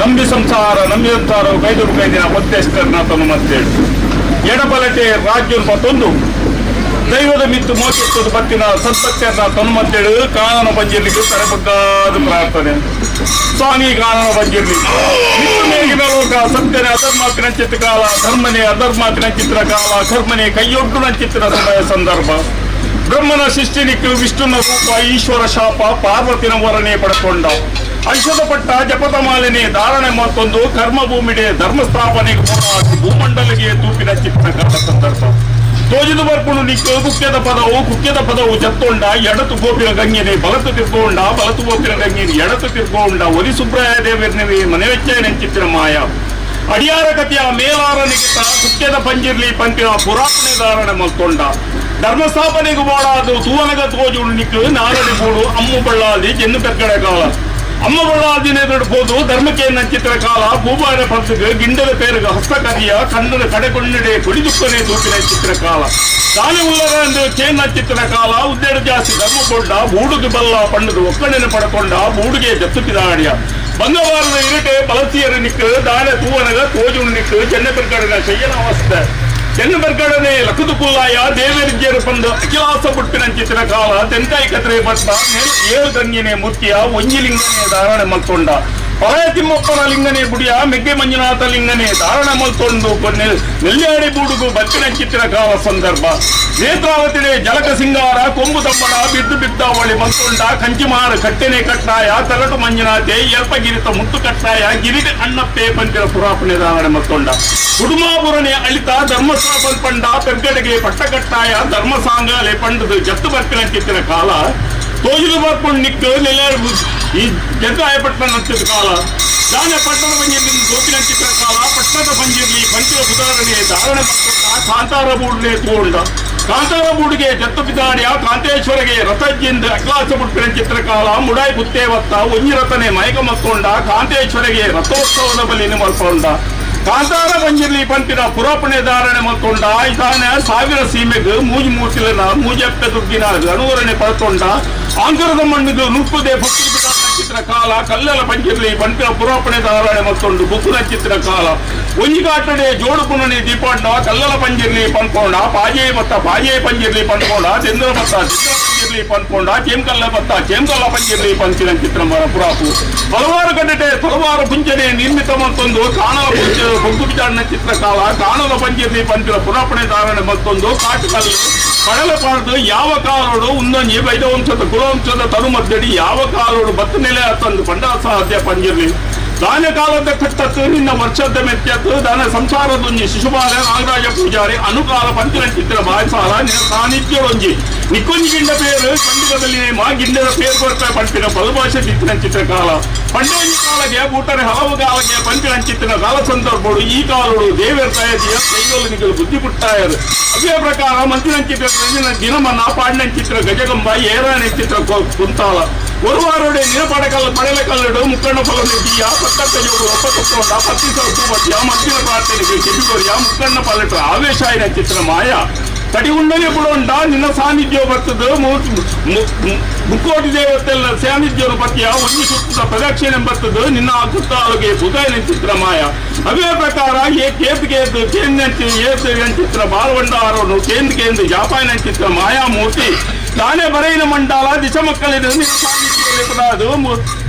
ನಂಬಿ ಸಂಸಾರ ನಂಬಿ ಸಂಸಾರ ಕೈದುಡು ಕೈದಿನ ಒತ್ತೆಷ್ಟರ್ನ ತನು ಮತ್ತೇಳು ಎಡಬಲಟೆ ರಾಜ್ಯ ಪತ್ತೊಂದು ದೈವದ ಮಿತ್ತು ಮೋಕೆತ್ತದು ಬತ್ತಿನ ಸತ್ಪತ್ಯರ್ನ ತನು ಮತ್ತೇಳು ಕಾನನ ಪಂಜಿರ್ಲಿಕ್ಕೆ ತರಬಗ್ಗಾದ ಪ್ರಾರ್ಥನೆ. ಸ್ವಾಮಿ ಕಾನನ ಪಂಜಿರ್ಲಿ ಮಿತ್ತು ಮೇಗಿನ ಲೋಕ ಸತ್ಯನೇ ಅಧರ್ಮಾತಿನ ಚಿತ್ತ ಕಾಲ, ಧರ್ಮನೇ ಅಧರ್ಮಾತಿನ ಚಿತ್ರ ಕಾಲ, ಕರ್ಮನೇ ಕೈಯೊಡ್ಡು ಚಿತ್ರ ಸಮಯ ಸಂದರ್ಭ. ಬ್ರಹ್ಮನ ಸೃಷ್ಟಿನಿಕ್ಕು ವಿಷ್ಣುನ ರೂಪ, ಈಶ್ವರ ಶಾಪ, ಪಾರ್ವತಿನ ವರನೆ ಪಡ್ಕೊಂಡ ಔಷಧ ಪಟ್ಟ ಜಪದ ಮಾಲಿನಿ ಧಾರಣೆ ಮತ್ತೊಂದು ಕರ್ಮಭೂಮಿಡೆ ಧರ್ಮ ಸ್ಥಾಪನೆಗೆ ಹೋರಾಟ ಭೂಮಂಡಲಿಗೆ ತೂಪಿನ ಚಿತ್ರ ಕಾಲ ಸಂದರ್ಭ. ತೋಜಿದು ಬರ್ಪುಣು ನಿಕ್ಕು ಕುಕ್ಕೆದ ಪದವು, ಕುಕ್ಕೆದ ಪದವು ಜತ್ತೊಂಡ ಎಡತು ಗೋಪಿನ ಗಂಗೆನೆ ಬಲತು ತಿರ್ಕೊಂಡ, ಬಲತು ಗೋಪಿನ ಗಂಗೆನೆ ಎಡತು ತಿರ್ಕೊಂಡ ಒಲಿ ಸುಬ್ರಾಯ ದೇವರ್ನವೇ ಮನೆವೆಚ್ಚ ನೆಂಚಿತ್ತಿನ ಮಾಯ ಅಡಿಯಾರ ಕಥೆಯ ಮೇಲಾರ ನಿಗಿತ ಕುಕ್ಕೆದ ಪಂಜಿರ್ಲಿ ಪಂಪಿನ ಪುರಾತನ ಧಾರಣೆ ಮಲ್ತೊಂಡ ಧರ್ಮಸ್ಥಾಪನೆಗೆ ಬೋಡಾದು ತೂವನಗ ತೋಜು ನಿಕ್ಕು ನಾರಡಿ ಬೋಡು ಅಮ್ಮು ಬಳ್ಳಾದಿ ಚೆನ್ನು ಪೆರ್ಗಡೆ ಕಾಲ. ಅಮ್ಮ ಬಳ್ಳಾದಿನ ಎದುರು ಧರ್ಮಕ್ಕೆ ನಂಚಿತ್ರ ಕಾಲ. ಭೂಬಾರ ಪಂತಗೆ ಗಿಂಡದ ಪೇರುಗ ಹಸ್ತಕದಿಯ ಕಣ್ಣದ ಕಡೆಗೊಂಡಿಡೆ ಕುಡಿದುಕ್ಕನೆ ತೂಪಿನ ಚಿತ್ರ ಕಾಲ. ದಾನೆ ಉಲ್ಲರ ಚೇನ್ ಚಿತ್ರ ಕಾಲ. ಉದ್ದೇಡು ಜಾಸ್ತಿ ಧರ್ಮ ಕೊಂಡ ಬೂಡುಗೆ ಬಲ್ಲ ಪಂಡದು ಒಕ್ಕಣೆನ ಪಡಕೊಂಡ ಬೂಡುಗೆ ಜತ್ತುಪಿದಾಡಿಯ ಬಂಗವಾರದ ಇರಟೆ ಬಲಸಿಯರು ನಿಕ್ಕು ದಾನೆ ತೂವನಗ ತೋಜು ನಿಕ್ಕು ಚೆನ್ನ ಪೆರ್ಗಡನ ಶಯ್ಯನ ಅವಸ್ಥೆ. ಚೆನ್ನ ಬರ್ಗಡನೆ ಲಕುದು ಕುಲ್ಲಾಯ ದೇವರಿಜ್ಯರು ಬಂದು ಅಖಿಲಾಸ ಪುಟ್ಟಿನ ಚಿತ್ರ ಕಾಲ. ತೆನ್ಕಾಯಿ ಕತ್ರೆ ಭಟ್ಟ ಏಳು ಗಂಗಿನೇ ಮೂರ್ತಿಯ ಒಂಜಿ ಲಿಂಗನೆ ಧಾರಣೆ ಮಲ್ತೊಂಡ ಪರಾಯ ತಿಮ್ಮಪ್ಪನ ಲಿಂಗನೆ ಬುಡಿಯ ಮೆಗ್ಗೆ ಮಂಜುನಾಥ ಲಿಂಗನೆ ಧಾರಣೆ ಮಲ್ತೊಂಡು ನೆಲ್ಯಾಡಿ ಬೂಡುಗು ಬತ್ತಿನ ಚಿತ್ರ ಕಾಲ ಸಂದರ್ಭ. ನೇತ್ರಾವತಿಡೆ ಜಲಕ ಸಿಂಗಾರ ಕೊಂಬು ತಮ್ಮಡ ಬಿದ್ದು ಬಿದ್ದಾವಳಿ ಮಲ್ತೊಂಡ ಕಂಚಿಮಾರ ಕಟ್ಟೆನೆ ಕಟ್ಟಾಯ ತಲಟು ಮಂಜುನಾಥೆ ಎಲ್ಪಗಿರಿತ ಮುಟ್ಟು ಕಟ್ಟಾಯ ಗಿರಿಟ ಅಣ್ಣಪ್ಪೆ ಪಂತಿರ ಪುರಾಪಣೆ ಧಾರಣೆ ಮಲ್ತೊಂಡ ಕುಡುಮಾಪುರನೆ ಅಳಿತ ಧರ್ಮಸ್ಥಾಪನ್ ಪಂಡ ಪೆರ್ಗಡೆಗೆ ಪಟ್ಟ ಕಟ್ಟಾಯ ಧರ್ಮ ಸಾಂಗಾಲೆ ಪಂಡದು ಜತ್ತು ಬರ್ಪಿನ ಚಿತ್ತಿನ ಕಾಲ. ತೋಜಿದು ಬರ್ಕೊಂಡು ನಿಕ್ಕು ನೆಲೆ ಈ ಜಗ್ಗಾಯ ಪಟ್ಟಣ ನಚ್ಚಿದ ಕಾಲ. ದಾನೆ ಪಟ್ಟಣ ಪಂಜಿರ್ಲಿ ದೋಪಿನ ಚಿತ್ರ ಕಾಲ. ಪಟ್ಟಣದ ಪಂಜಿರ್ಲಿ ಪಂಚಿನ ಸುಧಾರಣೆ ಧಾರಣೆ ಮಲ್ತೊಂಡ ಕಾಂತಾರ ಬೂಡ್ಲೆ ತೋಂಡ ಕಾಂತಾರ ಬೂಡಿಗೆ ಜತ್ತು ಪಿದಾಡಿಯ ಕಾಂತೇಶ್ವರಗೆ ರಥಜ್ಜಿಂದ ಅಕ್ಲಾಸ ಬುಟ್ಟಿನ ಚಿತ್ರಕಾಲ. ಮುಡಾಯಿ ಪುತ್ತೇವತ್ತ ಒಂಜಿ ರಥನೆ ಮಯಕ ಮಕ್ಕೊಂಡ ಕಾಂತೇಶ್ವರಗೆ ರಥೋತ್ಸವದ ಬಲಿನ ಮಲ್ಕೊಂಡ ಕಾಂತಾರ ಪಂಜಿರ್ಲಿ ಪಂಪಿನ ಪುರಾಪಣೆ ಧಾರಣೆ ಮಲ್ತೊಂಡ ಇದಾನೆ ಸಾವಿರ ಸೀಮೆಗ್ ಮೂಜಿ ಮೂರ್ತಿಲನ ಮೂಜಪ್ಪೆ ದುಗ್ಗಿನ ಗಣೂರನೆ ಪಡ್ಕೊಂಡ ಆಂಕರದ ಮಣ್ಣಿಗೆ ನುಪ್ಪುದೆ ಭಕ್ತಿ ಚಿತ್ರ ಕಾಲ. ಕಲ್ಲಲ ಪಂಜಿರ್ಲಿ ಪಂಪಿನ ಪುರಾಪಣೆ ಧಾರಣೆ ಮಲ್ತೊಂಡು ಬುಕ್ಕುನ ಚಿತ್ರ ಕಾಲ. ಒಂಜಿಗಾಟಡೆ ಜೋಡು ಪುನನಿ ದೀಪಾಂಡ ಕಲ್ಲಲ ಪಂಜಿರ್ಲಿ ಪನ್ಕೊಂಡ ಪಾಜೆ ಮತ್ತ ಪಾಜೆ ಪಂಜಿರ್ಲಿ ಪನ್ಕೊಂಡ ಚಂದ್ರ ಮತ್ತ ಚಂದ್ರ ಪಂಜಿರ್ಲಿ ಪನ್ಕೊಂಡ ಚೇಮ್ಕಲ್ಲ ಮತ್ತ ಚೇಮ್ಕಲ್ಲ ಪಂಜಿರ್ಲಿ ಪಂಚಿನ ಚಿತ್ರ ಪುರಾಪು. ಹಲವಾರು ಕಡೆಟೆ ತಲವಾರು ಪುಂಚನೆ ನಿರ್ಮಿತ ಮತ್ತೊಂದು ಕಾಣಲ ಪುಂಚ ಬೊಗ್ಗು ಬಿಜಾಡಿನ ಚಿತ್ರಕಾಲ. ಕಾಣಲ ಪಂಜಿರ್ಲಿ ಪಂಪಿನ ಪುರಾಪಣೆ ಧಾರಣೆ ಮತ್ತೊಂದು ಕಾಟುಕಲ್ಲು ಕಡಲ ಪಾಡ್ದು ಯಾವ ಕಾಲೋಡು ಉಂದೊಂಜಿ ವೈದವಂಶದ ಕುಲವಂಶದ ತರು ಮದ್ದಡಿ ಯಾವ ಕಾಲೋಡು ಬತ್ತು ನೆಲೆ ತಂದು ಪಂಡಾಸಾಧ್ಯ ಪಂಜಿರ್ಲಿ ದಾನ ಕಾಲದ ಕಟ್ಟತ್ತು ನಿನ್ನ ವರ್ಷದ ಮೆಚ್ಚತ್ತು ದಾನ ಸಂಸಾರದೊಂಜಿ ಶಿಶುಪಾಲ ನಾಗರಾಜ ಪೂಜಾರಿ ಅನುಕಾಲ ಪಂಚಿನ ಚಿತ್ರ ಬಾಯಸಾಲ ನಿನ್ನ ಸಾನ್ನಿಧ್ಯವೊಂಜಿ ನಿಕ್ಕೊಂಜಿ ಗಿಂಡ ಪೇರು ಪಂಡಿತದಲ್ಲಿ ಮಾ ಗಿಂಡದ ಪೇರು ಕೊರ್ಪ ಪಂಪಿನ ಪಲ್ಭಾಷೆ ಚಿತ್ರ ಚಿತ್ರಕಾಲ. ಪಂಡೊಂಜಿ ಕಾಲಗೆ ಬೂಟರೆ ಹಲವು ಕಾಲಗೆ ಪಂಪಿನ ಚಿತ್ತಿನ ಕಾಲ ಸಂದರ್ಭಡು ಈ ಕಾಲೋಡು ದೇವರ ದಯದಿಯ ಕೈಗೊಲ್ಲು ನಿಗಲು ಬುದ್ಧಿ ಪುಟ್ಟಾಯರು. ಅದೇ ಪ್ರಕಾರ ಮಂತಿನ ಚಿತ್ರ ದಿನಮನ್ನ ಪಾಡಿನ ಚಿತ್ರ ಗಜಗಂಬ ಏರಾನ ಚಿತ್ರ ಕುಂತಾಲ ಒರುವಾರೋಡೆ ನಿನಪಡಕಲ್ಲ ಪಡಲ ಕಲ್ಲಡು ಮುಕ್ಕಣ್ಣ ಫಲ ನೆಟ್ಟಿಯ ಪತ್ತಕ್ಕ ಜೋಡು ಒಪ್ಪ ತಕ್ಕೊಂಡ ಪತ್ತಿಸ ಪತ್ಯ ಮತ್ತಿನ ಪ್ರಾರ್ಥನೆಗೆ ಕೆಬಿಗೊರಿಯ ಮುಕ್ಕಣ್ಣ ಪಲ್ಲಟು ಆವೇಶಾಯನ ಚಿತ್ರ ಮಾಯ ತಡಿ ಉಂಡನೆ ಬುಡೊಂಡ ನಿನ್ನ ಸಾನ್ನಿಧ್ಯ ಬರ್ತದೆ. ಮುಕ್ಕೋಟಿ ದೇವತೆಲ್ಲ ಸಾನ್ನಿಧ್ಯನು ಪತ್ಯ ಒಂಜಿ ಸುತ್ತದ ಪ್ರದಕ್ಷಿಣೆ ಬರ್ತದೆ ನಿನ್ನ ಅಕುತ್ತಾಲುಗೆ ಬುಧಾಯನ ಚಿತ್ರ ಮಾಯ. ಅದೇ ಪ್ರಕಾರ ಏ ಕೇತು ಕೇತು ಕೇಂದ್ರಂಚಿ ಏತು ಚಿತ್ರ ಬಾಲವಂಡಾರನು ಕೇಂದ್ರ ಕೇಂದ್ರ ಜಾಪಾಯನ ಚಿತ್ರ ಮಾಯಾಮೂರ್ತಿ ತಾನೇ ಬರೆಯಿನ ಮಂಡಲ ದಿಶ ಮಕ್ಕಳಿನ ನಿನ್ನ ಸಾನ್ನಿಧ್ಯ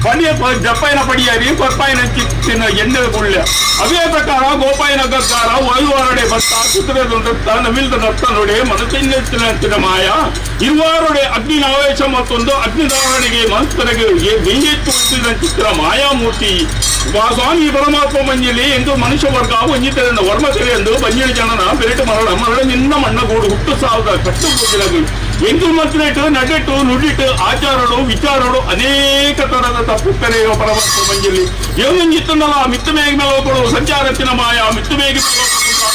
ಪಡಿಯ ಜಪ್ಪಾಯನ ಪಡಿಯರಿ ಕೊರ್ಪಾಯನ ಚಿತ್ತಿನ ಎಣ್ಣೆ ಗುಳ್ಳೆ. ಅದೇ ಪ್ರಕಾರ ಗೋಪಾಯನ ಗಗ್ಗಾರ ಒಯ್ವಾರಡೆ ಭತ್ತ ಕುದುರೆ ನೃತ್ತ ನವಿಲ್ದ ನರ್ತ ನೋಡಿ ಮನಸ್ಸಿನ ಮಾಯ ಇರುವಾರೊಡೆ ಅಗ್ನಿ ಆವೇಶ ಮತ್ತೊಂದು ಅಗ್ನಿ ಧಾರಣೆಗೆ ಮನಸ್ಸರಿಗೆ ಬೆಂಗೆತ್ತು ಚಿತ್ರ ಮಾಯಾಮೂರ್ತಿ ಸ್ವಾಮಿ ಪರಮಾತ್ಮ ಮಂಜಿಲಿ ಎಂದು ಮನುಷ್ಯ ವರ್ಗ ಒಂಜಿತೆರೆಂದು ವರ್ಮ ತೆರೆಯೆಂದು ಬಂಜಿನ ಜನನ ಬೆರಟು ಮರಣ ಮರಣ ನಿನ್ನ ಮಣ್ಣಗೂಡು ಹುಟ್ಟು ಸಾವಿರದ ಕಟ್ಟು ಗೋಜಿಲಗಳು ಎಂಗು ಮಂತ್ರಿಟ್ಟು ನಡೆಟ್ಟು ನುಡಿಟ್ಟು ಆಚಾರಡು ವಿಚಾರಡು ಅನೇಕ ತರದ ತಪ್ಪು ಕರೆಯುವ ಪರಮಾತ್ಮ ಮಂಜಿಲಿ ಏನಿತ್ತನ್ನಲ್ಲ ಮಿತ್ತು ಮೇಘ ಮೇಲೋಕಡು ಸಂಚಾರತ್ತಿನ ಮಾಯ ಮಿತ್ತು ಮೇಘ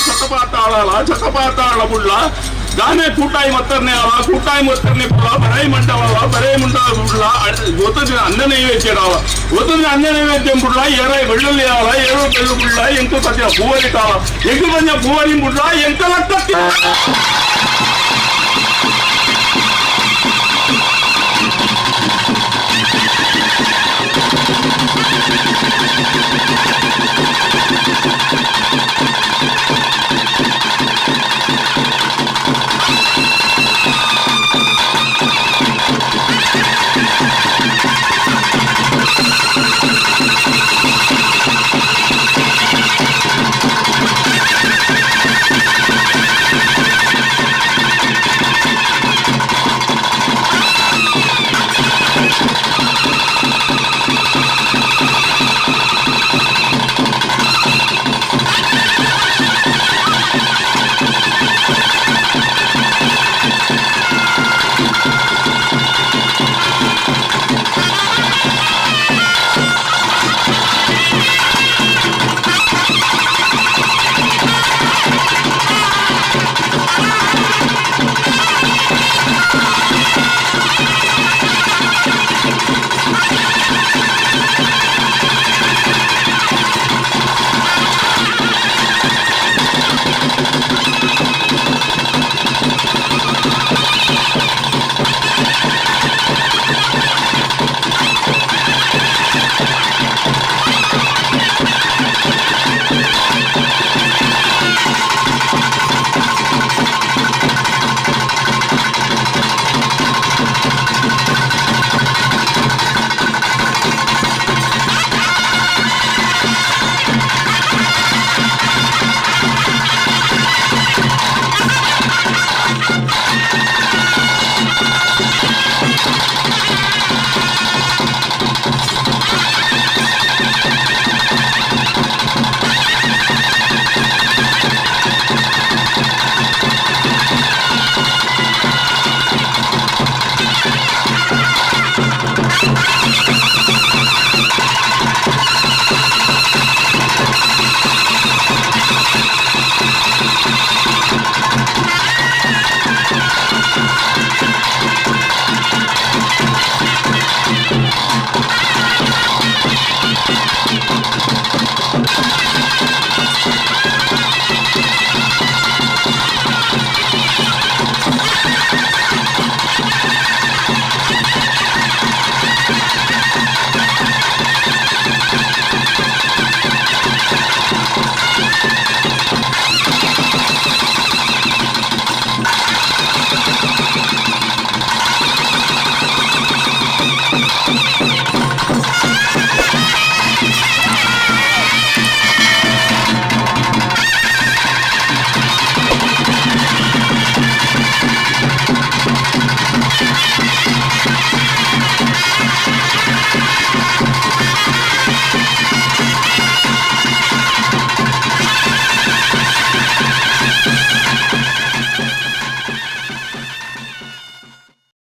ಶತಪಾತಾಳ ಶತಪಾತಾಳ ಬುಳ್ಳ ದಾನೆ ಕೂಟಾಯಿ ಮತ್ತರ್ನೆ ಅಲ್ಲ ಕೂಟಾಯಿ ಮತ್ತರ್ನೆ ಕುಲ್ಲ ಬರೈ ಮಂಡಲ ಬರೈ ಮಂಡಲ ಬುಳ್ಳ ಗೊತ್ತದಿನ ಅನ್ನ ನೈವೇದ್ಯ ಗೊತ್ತದಿನ ಅನ್ನ ನೈವೇದ್ಯ ಬುಳ್ಳ ಏರೈ ಬೆಳ್ಳುಳ್ಳಿ ಆಲ ಏಳು ಬೆಳ್ಳು ಬುಳ್ಳ ಎಂಕು ಪದ್ಯ ಪೂವರಿ ಕಾಲ ಎಂಕು ಪದ್ಯ ಪೂವರಿ ಬುಳ್ಳ ಎಂಕ ಲಕ್ಕತ್ತಿ.